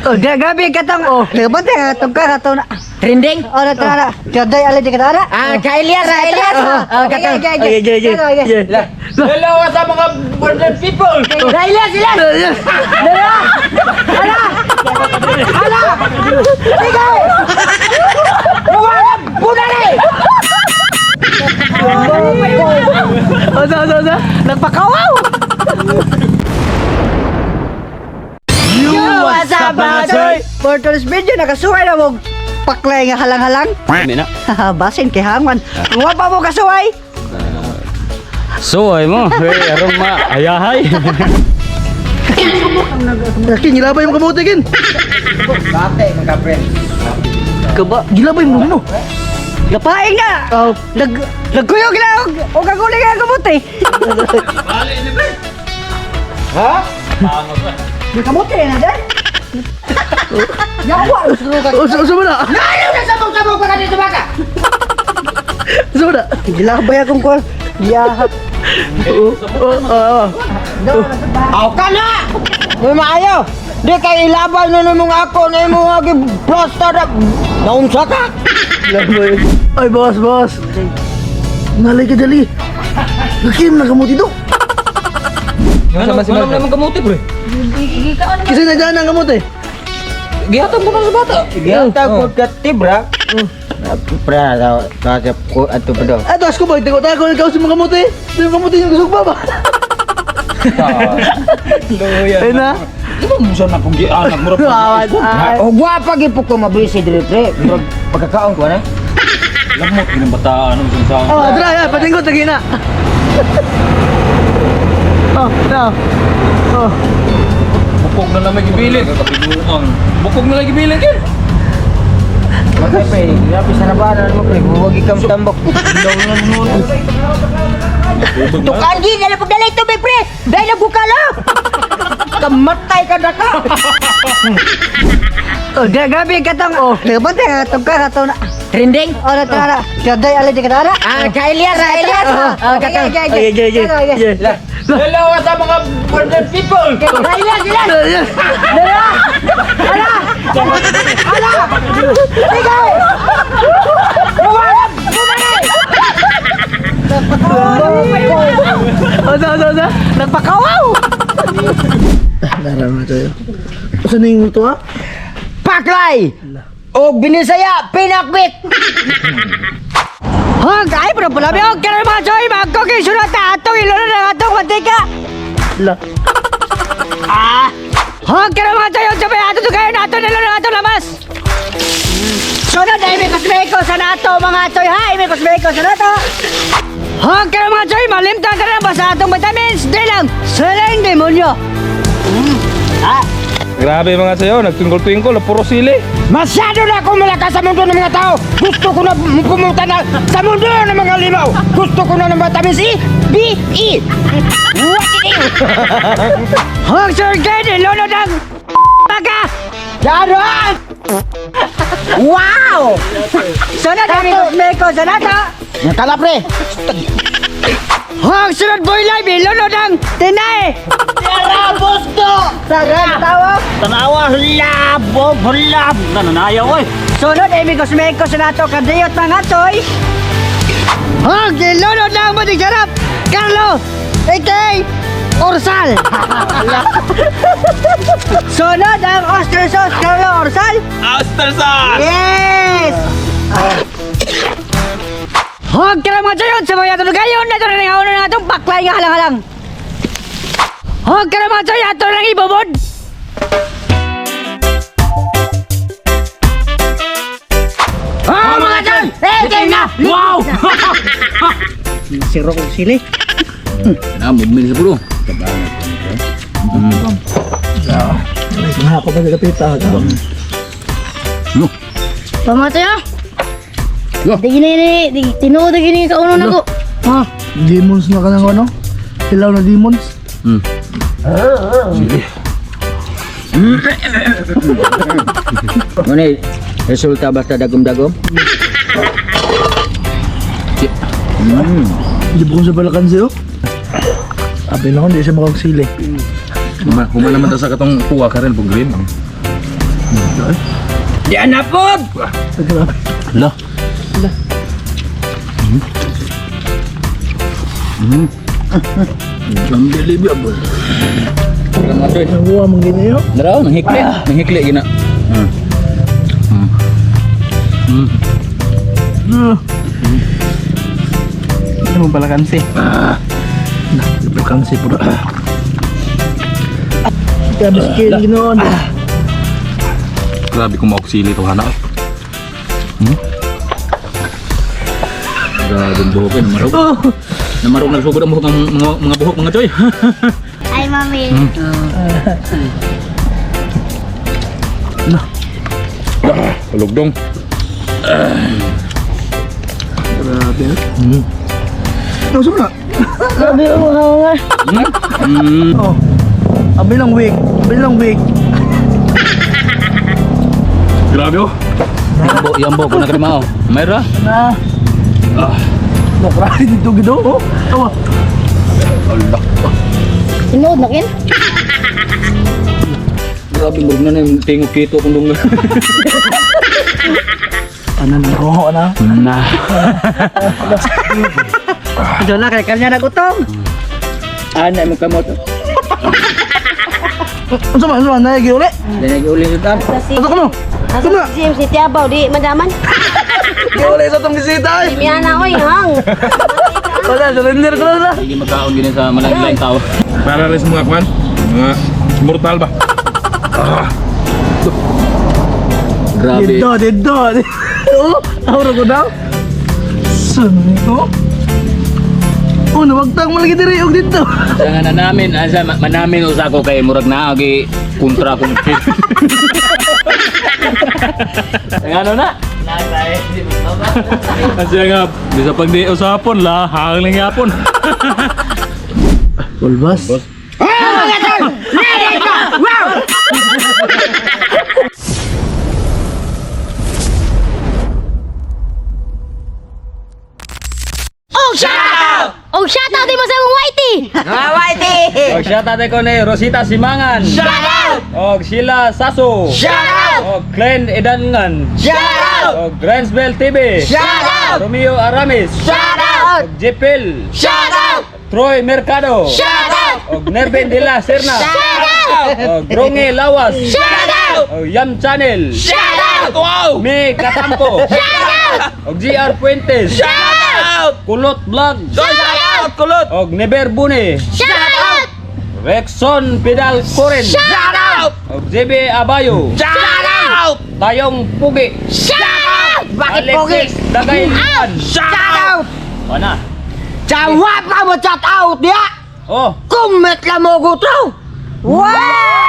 Oh, grabe katong oh. Nagabante katong ka katong na. Trending? Oh, na tara. Kaday alay di katara. Ah, ka Elias, ka Elias. Oh, katong. Okay, okay, okay. Hello, what's up, mga border people? Ka Elias, Elias. Dala. Ala. Ala. Sige. Luwag, bunali. Osa, osa, osa. Nagpakawaw. Yo, what's up, mga choy? For today's video, nakasuway na mo paklay nga halang-halang. Ano na? Basin kay hangman. Wa pa mo kasuway. Suway mo. Hey, arong ma. Ayahay. Yakin, gilabay mo kamote, kin. Bate, mga pre. Kaba. Gilabay mo mo. Lapaing na. Oh. Nagkuyog na og kaguli nga kamote. Ha? May kamote na dai. Yawa siguro ka. Usa, usa mo na. Ayaw na sabog-sabog pa ka dito baka. Usa mo na. Gilabay akong kuan. Giyahat. Oo, oo, oo. Aw ka na! Uy, maayo! Di kay ilabay na namong ako na imong agi plaster na naunsa ka? Gilabay. Ay, boss, boss. Nalay ka dali. Lakim na kamote do. Ano ano naman kamuti, pre? Kasi nadyan ang kamote. Gihatag mo na sa bata. Gihatag ko ka tibra. Pre, kasi ko ato pa daw. Ah, dos ko boy. Tago tago ikaw sa mga kamote. Yung kamote yung kusog pa ba? Luya. Ayun na. Di ba musa na kung gianak mo Awad. Ah, oh, gwapa gyud po ko mabisi diri pre. Murag pagkakaon ko na. Lamot ginang bataan ang sa. Oh, dra, ya, patingkot lagi na. Oh, na. Oh. Bukog na lang may gibilin. Kapibuang. Bukog na lang gibilin kin. Magay pre, grabe sa nabanan mo pre, huwag ikam tambok. Tukan gi dali pagdalay tubig pre. Dai na bukalo. Kamatay ka na ka. Oh, grabe katong oh. Nagabante katong ka katong na. Trending? Oh, na tara. Kaday alay di katara. Ah, ka Elias, ka Elias. Oh, katong. Okay, okay, okay. Hello, what's up, mga border people? Ka Elias, Elias. Dala. Ala. Ala. Sige. Luwag, bunali. Osa, osa, osa. Nagpakawaw. Dara na tayo. Usa na yung luto ha? Paklay! O binisaya, pinakbit! Hag, ay pero pala mi og karon mga choy, magkuki sunod ta atong ilolo na atong mantika. La. Ah. Hag, karon mga choy, unsa may ato kayo na ato nilolo na atong lamas. Sunod ay may kosmeko sa nato mga choy ha, may kosmeko sa nato. Hag, karon mga choy, malimtan ka na basta atong vitamins, di lang siling demonyo. Ah, Grabe mga sayo, nagtwinkle-twinkle, puro sili. masyado na ako malakas sa mundo ng mga tao! Gusto ko na pumunta na sa mundo ng mga limaw! Gusto ko na ng vitamins E, B, E! What it is? Hag, Sir Ken, ilolo ng baga. Yaron! Wow! Sunod ay may kosmeko sa nato. Nakala pre! Hag, sunod boy live, ilolo ng tinay. Tara, busto! Tara, tawa. Tanawa, hulab! Hulab! Nananayaw oy. Sunod ay may kosmeko sa nato kadiyot mga toy. Hag, nilunod na ang muting sarap. Carlo, aka Orsal. Sunod ang oyster sauce, Carlo Orsal. Oyster sauce! Yes! Hag, kira mga sayon sa mga yatong gayon. Ito na nga na atong baklay nga halang-halang. Hag, kira mga sayon, ato nang ibubod. Oh, mga tol! Eh, na! Wow! Siro kong sili. Na, mumil sa puro. Nga ako pa sa kapita. No. Pamata ya. Yo. Di gini ni, di tinuod di gini kauno nako. Ha. Demons na ka ng ano? Hilaw na demons. Sili. Ngunit, resulta basta dagom-dagom? Hindi ko sa balakan sa'yo. Abi na ko, hindi siya makagsili. Human naman ta sa katong tuwa ka rin, pag green. Grabe. Di anapod. Grabe. Lah. Ang unbelievable. Mga choy. Nakuha mong ginayo. Dara, nang hikli, nang hikli gina. Ano mo pala kansi? Nah, kansi po na. Grabe skin ginoon. Grabe kung mauksili to hana. Grabe ang buhok eh, namarog. Oh. Namarog nagsugod ang buhok ang mga buhok mga choy. Ay, mami. Tulog dong. Grabe. Ano sa na? Grabe ang mga mga. Oh. Abi lang week. Abi lang week. Grabe oh. Yambo, yambo ko na krimao. Mayra? Na. Ah. No, grabe dito gido. Oh. Tawa. Tinuod na kin? Grabe murag na na yung tingog kito kung dong. Ano na roho na. Na. Doon na, kaya kanya nagutom. Ana mo kamot. Unsa man, unsa man na giuli? Dili uli sa Kasi, Ato ko mo. asa si James si Tiabaw, di madaman. Giuli sa tong bisita. Di miya na, oy, hang. Wala, surrender ko na. Sige magkaon gini sa malaing tao. Para rin sa mga kwan, mga immortal ba? Grabe. Dito, dito. Oh, aura ko daw. Sun ko. Oh, nawagtang mo lagi diri og dito. Sa nga na namin, asa manamin usa ko kay murag na agi kontra kung Ang ano na? Kasi nga, bisa pag di usapon lah, hangling yapon. Ulbas. Oh, shout out! Oh, shout out din mo sa imong whitey! Og shout out ko ni Rosita Simangan. Shout out! Og Sheila Sasso. Shout out! Og Glenn Edangan. Shout out! Og Grensbell TV. Shout out! Romeo Aramis. Shout out! Og Jepel. Shout out! Troy Mercado. Shout out! Og Nervin de la Serna. Shout out! Og Ronge Lawas. Shout out! Og Yam Channel. Shout out! Wow! Mi Katampo. Shout out! Og GR Fuentes. Shout out! Kulot Vlog. Shout out! Kulot. Og Neber Bune. Shout out! Rexon Pidal Coren. Shout out! Og JB Abayo. Shout out! Tayong Pugi. Shout out! Bakit pogi? Alexis Dagayluan. Shout out! Wala. Jawab ka mo shout out niya! Oh. Comment lang mo ko to! Wow!